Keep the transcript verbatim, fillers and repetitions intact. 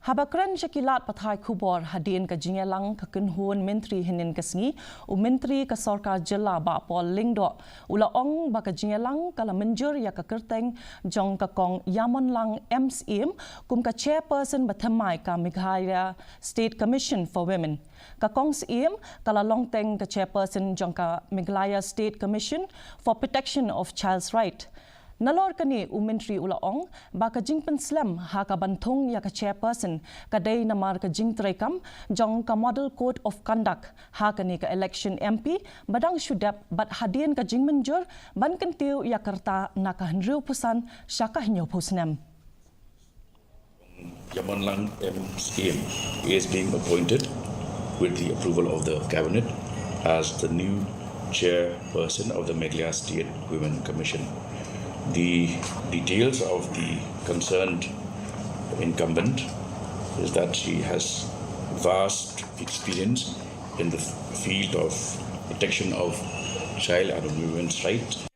Haba kren sha ki lad pathai khubor hadien ka jingïalang ka kynhun myntri hynnin ka sngi, u Myntri ka Sorkar Jylla Bah Paul Lyngdoh u la ong ba ka jingïalang ka la mynjur ïa ka kyrteng jong ka Kong Ïamonlang M Syiem kum ka Chairperson bathymmai ka Meghalaya State Commission for Women. Ka Kong Syiem ka la long teng ka Chairperson jong ka Meghalaya State Commission for Protection of Child's Right. Nalor kane, u Myntri u la ong ba ka jingpynslem ha ka ban thung ïa ka Chairperson ka dei namar ka jingtreikam jong ka Model Code of Conduct ha kane ka election M P ba dang shu dep bad hadien ka jingmynjur ban kyntiew ïa ka rta na ka hynriewphew san sha ka hynñiewphew snem. Ïamonlang M Syiem is being appointed with the approval of the Cabinet as the new chairperson of the Meghalaya State Women Commission. The details of the concerned incumbent is that she has vast experience in the field of protection of child and women's rights.